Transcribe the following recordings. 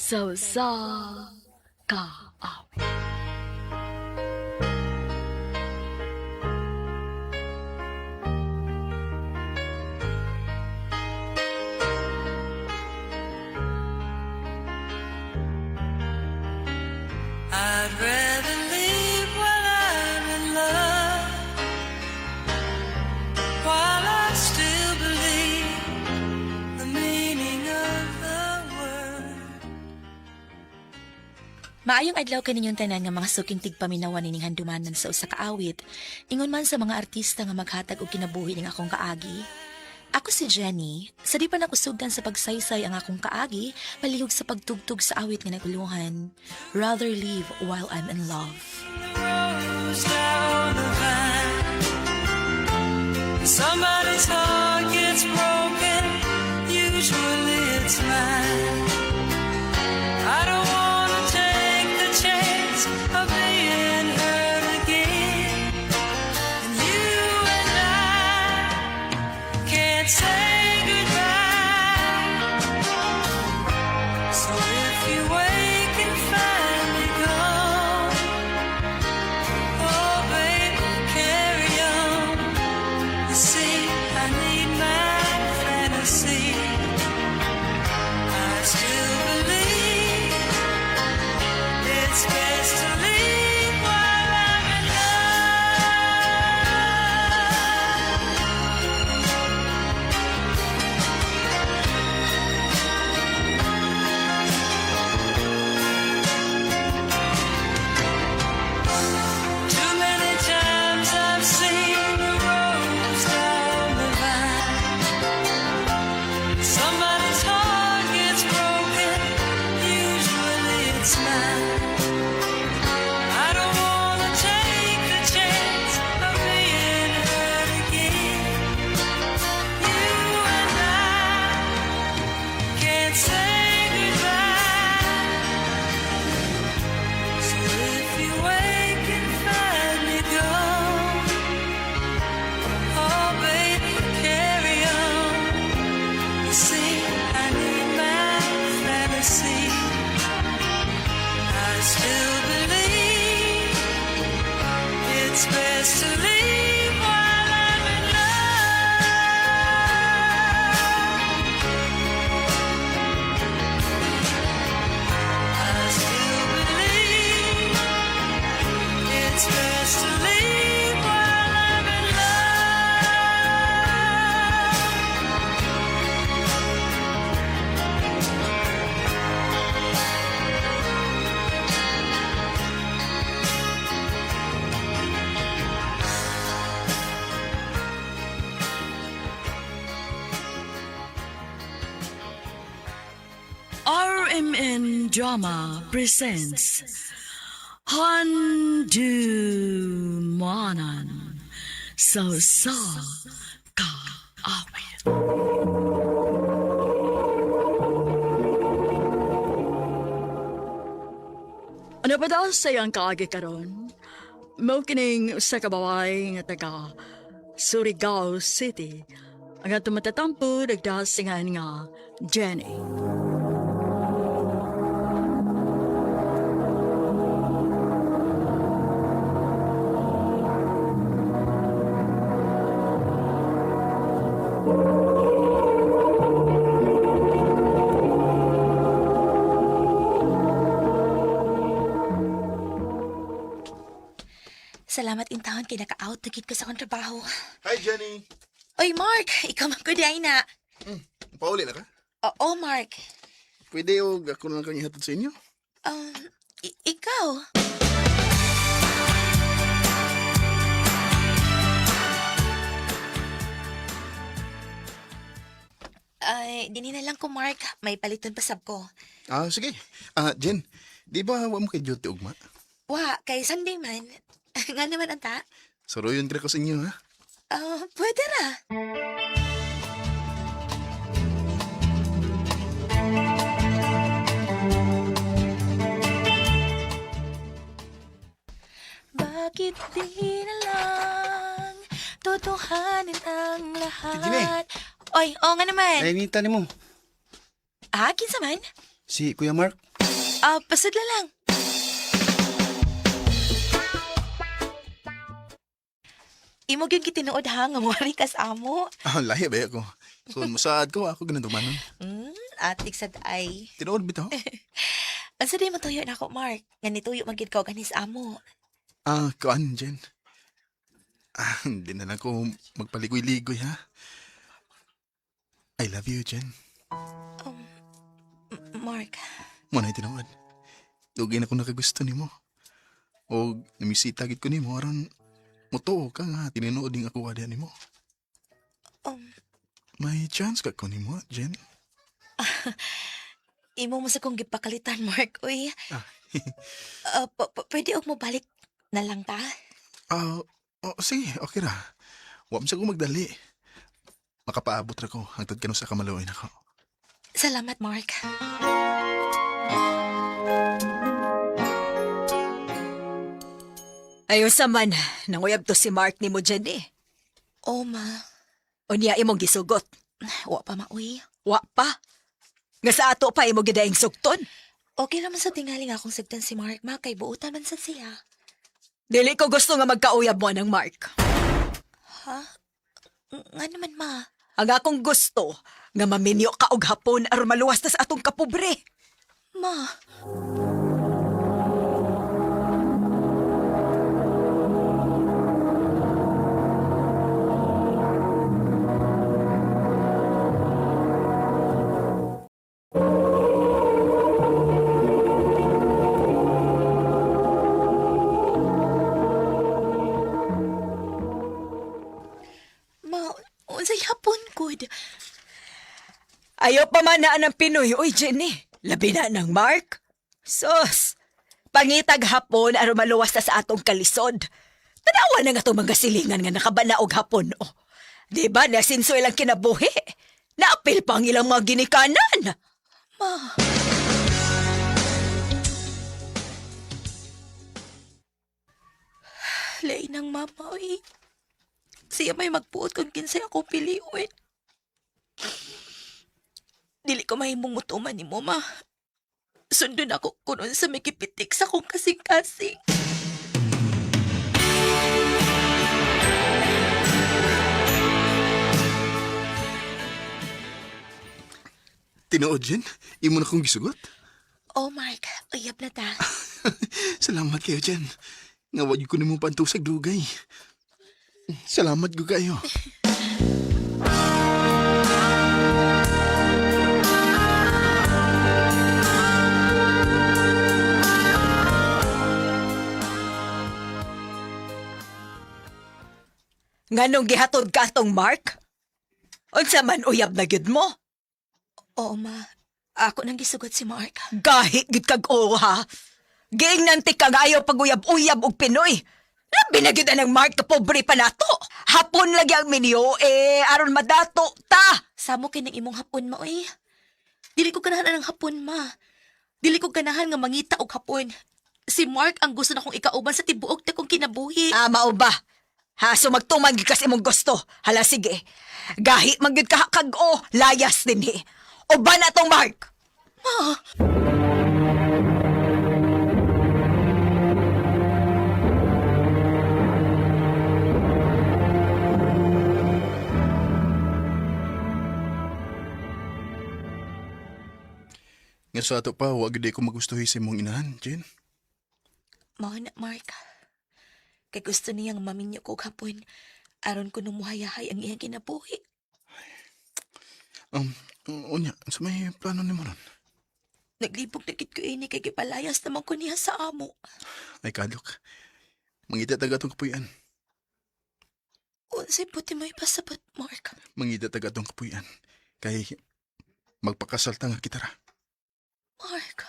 Sa usa ka awit. I'd rather leave while I'm in love, while I still believe the meaning of the word. Maayong adlaw kaninyong tanan nga mga suking tigpaminawan nining handumanan sa usa ka awit. Ingon man sa mga artista nga maghatag og kinabuhi ning akong kaagi. Ako si Jenny, sa di pa nakusugdan sa pagsaysay ang akong kaagi, palihog sa pagtugtog sa awit nga naguluhan. Rather live while I'm in love. Rose down the vine. Somebody's heart gets broken, usually it's mine. I don't wanna take the chance of being hurt again. And you and I can't say goodbye. So if you wake and find me gone, oh baby, carry on. You see, I need my fantasy. I still believe it's best to leave while I'm in love. Too many times I've seen the rose down the vine. Somebody's heart gets broken, usually it's mine. I don't wanna take the chance of being hurt again. You and I can't say goodbye. So if you wake and find me gone, oh baby, carry on. You see, I need my fantasy. I still believe it's best to leave while I'm in love. I still believe it's best to leave while I'm in love. RMN Drama presents Handumanan sa usa ka awit. Ano pa daw sa iyang kaagi karon? Mao kining usa ka babae nga taga Surigao City. Ang atong matatampo nagdasingan nga Jenny. Salamat in taon kay naka-out na gid ko sa akong trabaho. Hi, Jenny. Oy Mark, ikaw man gud ay na. Pauli na ka? Oo, Mark. Pwede o ako na lang kang ihatod sa inyo? Ikaw. Ay, dini na lang ko, Mark. May paliton pa sab ko. Ah, sige. Ah, Jen, di ba wa mo kay duty ugma? Wa, kay Sunday man. Nga naman anta. Suruyon kira ko sa inyo, ha? Ah, pwede ra. Bakit di na lang totohanin ang lahat? Ginny. Oy, oo nga naman. Ay, nita ni mo. Ah, kinsa man? Si Kuya Mark. Ah, pasudla lang. Imo gyud gitinuod ha nga moari kas amo. Ah, lahi ba ako. So, musaad ko, ako ganun dumanon. Atik sad ay. Tinuod bitaw. Unsa day matuyo nako, Mark? Nga nituyo man gyud ka og anis amo. Ah, kuan, Jen. Ah, hindi na lang ko magpaligoy-ligoy, ha? I love you, Jen. Mark, Mo na tinuod. Dugay na ko nakagusto nimo. O namisita gid ko nimo aron mutuo ka nga tinuod ding ako adya nimo. May chance ka ko nimo, Jen. imo mo sa kong gipakalitan, Mark. Uy. Ah. Ah, pwede og mobalik na lang ta? Ah, oh, sige, okay ra. Wa man sa ko magdali. Makapaabot ra ko hangtod kanu sa kamaluoy nako. Salamat, Mark. Ayon sa man, nanguyab to si Mark ni mo dyan eh. Oh, ma. Unya imong gisugot. Wa pa maoy. Wa pa. Nga sa ato pa imo gidaing sugton. Okay naman sa tingali nga akong sagtan si Mark, ma. Kay buutan man sad siya. Dili ko gusto nga magkauyab mo ng Mark. Ha? Nga naman, ma. Ang akong gusto, nga maminyo ka og hapon aron maluwas ta sa atong kapobre. Ma. Ma, unsay hapon good. Ayaw pa man na ng Pinoy, uy Jenny. Labi na ng Mark. Sus, pangitag hapon aron maluwas ta sa atong kalisod. Tanawa na nga itong mga silingan nga nakabana og hapon, oh. Di ba, nasinso ilang kinabuhi. Naapil pa ang ilang mga ginikanan. Ma. Lain ng mama, oy. Siya may magpuot kung kinsay ako piliun. Dili ko mahimong mutuman ni mo, ma. Sundon ako kunon sa may kipitik sa akong kasing-kasing. Tinuod, Jen? Imo na kong gisugot? Oh, Mark, uyab na ta. Salamat kayo, Jen. Nga wa gyud ko nimo pantusag dugay. Salamat gyud kayo. Nganong gihatod ka atong Mark? Unsa man uyab na gyud mo? Oo, ma. Ako nang gisugot si Mark. Gahi gid kag oo ha. Giingnan ti kag ayaw paguyab-uyab og Pinoy. Labi na gyud anang Mark kapobre pa nato. Hapon lagi ang minyo eh aron madato ta. Samo kay ng imong hapon, ma, oy. Dili ko ganahan ang hapon, ma. Dili ko ganahan nga mangita og hapon. Si Mark ang gusto na kong ikauban sa tibuok na kong kinabuhi. Ah, mao ba? Ha, so magtuman gyud kas imong gusto. Hala sige. Gahi man gyud ka kag o layas dinhi. Uban na tong Mark. Ma! Nga sa ato pa, wa gyud ko magustuhi sa imong inahan, Jen. Mao na, Mark. Kay gusto niyang maminyo ko og hapon. Aron ko numuhayahay ang iyang kinabuhi. Um, unya, sa may plano nimo ron? Naglibog na gid ko ini kay gipalayas naman ko niya sa amo. Ay kadlok. Mangita taga atong kapuy-an. Unsay puti may pasabot, Mark. Mangita taga atong kapuy-an. Kay magpakasal ta nga kita ra. Mark.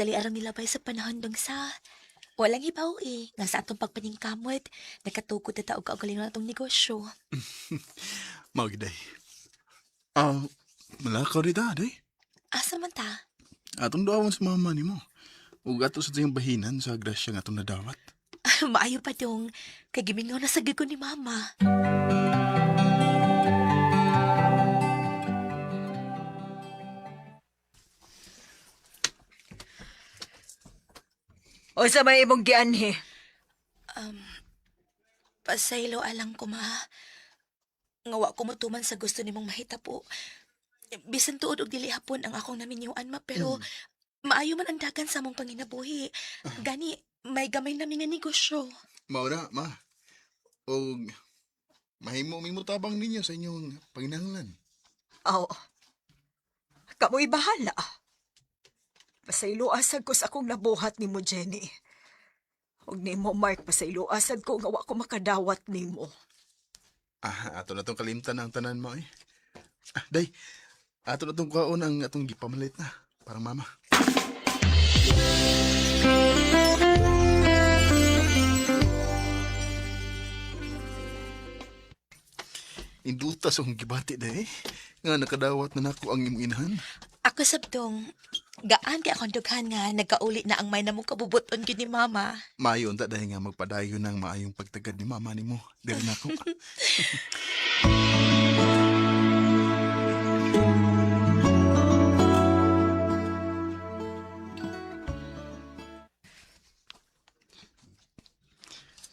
Dali arang nilabay sa panahon dong sa. Walang hibaw eh, nga sa atong pagpaningkamot, nakatukod na taog kaugalingon atong negosyo. Mao gid day. Ah, malakaw rita day. Asa man ta? Atong duawon sa mama nimo. Ug ato sa iyang bahinan sa grasya nga atong nadawat. Maayo pa dong, kay gimingaw na sa ko ni mama. O sa may imong gianhi. Pasaylo alang ko ma. Nga wa ko motuman sa gusto nimong mahitapo. Bisan tuod og dili hapon ang akong naminyuan ma, pero maayo man ang dagan sa among panginabuhi. Gani, may gamay nami nga negosyo. Mao na, ma. Og mahimo mi tabang ninyo sa inyong panginahanglan. Aw. Kamoy bahala. Pasayloasad ko sa akong nabuhat nimo, Jenny. Ug nimo, Mark, pasayloasad ko nga wa ko makadawat nimo. Ah, ato na tong kalimtan ang tanan mo eh. Ah, day. Ato na tong kaon ang atong gipamalit na parang mama. Induta sa akong gibati day. Nga nakadawat na nako ang imong inahan. Ako sabdong, gaan kay akong dughan nga nagkauli na ang may namong kabubuton gyud ni mama. Maayo unta dahil nga magpadayon ng maayong pagtagad ni mama nimo. Diri nako.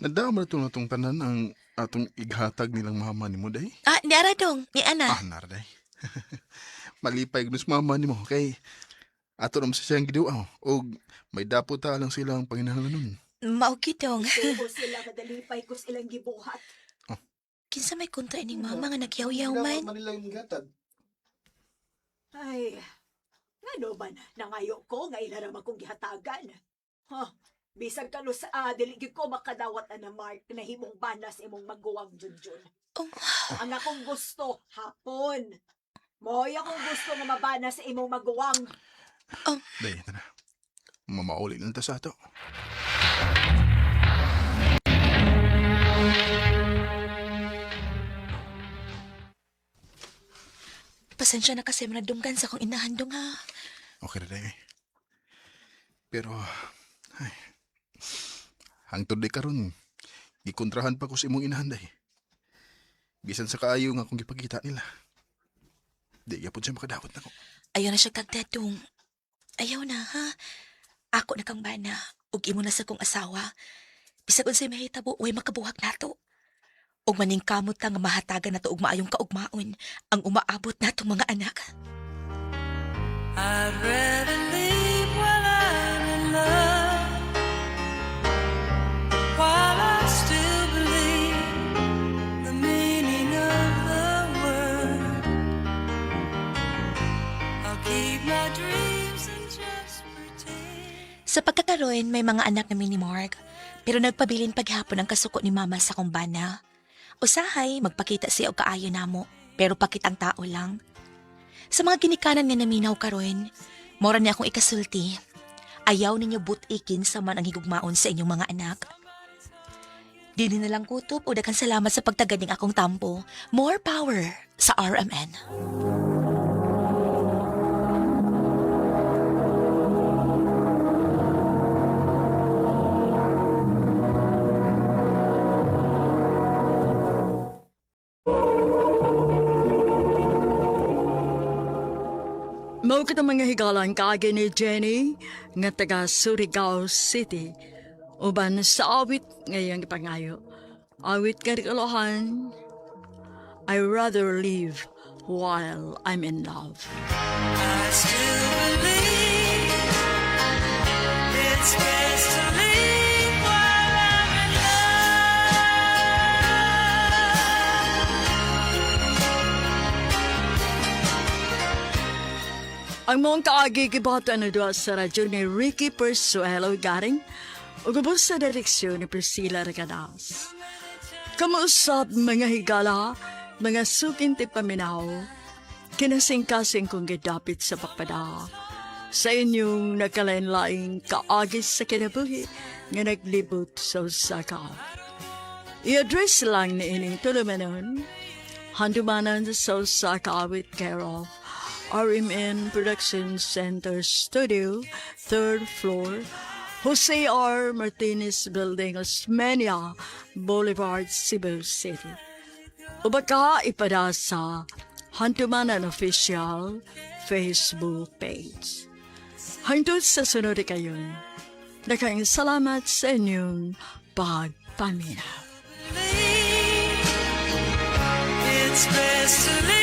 Nadama na itong atong tanan ang atong ighatag nilang mama nimo day. Ah, ni ara dong, ni ana. Ah, nara day. Malipay gud sa mama nimo kay ato naman sa siyang giduaw og may dapo ta lang silang panginahanglanon. Mao gyud dong. Tuo sila kadalipay ko silang gibuhat. Kinsa may kontra ining mama nga nagyaw-yaw man. Manila yung gatag. Ay, ngano man, nangayo ko nga ila ra akong gihatagan. Ha, bisag kano sa dili gyud ko makadawat ana Mark na himong banas imong maguwang junjun. Oh. Ang akong gusto hapon. Mo'y akong gusto nga mabana sa imong maguwang. Day, tara. Mamauli lang ta sa ato. Pasensya na kasi manadunggan sa akong inahandong ha. Okay na day. Pero, ay, hangtod di karon, gikontrahan pa ko sa imong inahan day. Bisan sa kaayo nga akong gipagita nila. Di gyapon siya makadawat nako. Ayaw na siya tagdadong. Ayaw na ha. Ako na kang bana. Ug imo na sa kong asawa. Bisag unsay mahitabo, way makabuhak nato. Ug maningkamot ta nga mahatagan nato og maayong kaugmaon ang umaabot natong mga anak. I'd rather leave while I'm in love, while I still believe the meaning of the word. I'll keep my dreams and just pretend. Sa pagkakaroon, may mga anak na ni Mark. Pero nagpabilin paghapon ang kasuko ni Mama sa kumbana. Usahay, magpakita siya og kaayo namo, pero pakitang tao lang. Sa mga ginikanan nga naminaw karon, mora niya akong ikasulti. Ayaw ninyo butikin sa man ang higugmaon sa inyong mga anak. Dili na lang kutob o daghang salamat sa pagtagad ning akong tampo. More power sa RMN. Mao kita mga higalan kaagi ni Jenny nga taga Surigao City. Uban sa awit ngayong ipangayo. Awit nga rikalohan, I rather live while I'm in love. I still believe it's best to leave while I'm in love. Ang mong kaagi gibata na duwa sa radyo ni Ricky Persuelo Garing ug ubos sa direksyon ni Priscilla Recadas. Kamuusap mga higala, mga sukinti paminaw, kinasing-kasing kong gidapit sa pagpada. Sa inyong nagkalain-laing kaagi sa kinabuhi nga naglibot sa usa ka. I-address lang ni ining tulumanon, Handumanan sa usa ka awit, care of RMN Production Center Studio, third floor, Jose R. Martinez Building, Osmeña Boulevard, Cebu City. O baka ipada sa Handumanan Official Facebook page. Hangtod sa sunod kayon. Daghang salamat sa inyong pagpaminaw. It's best to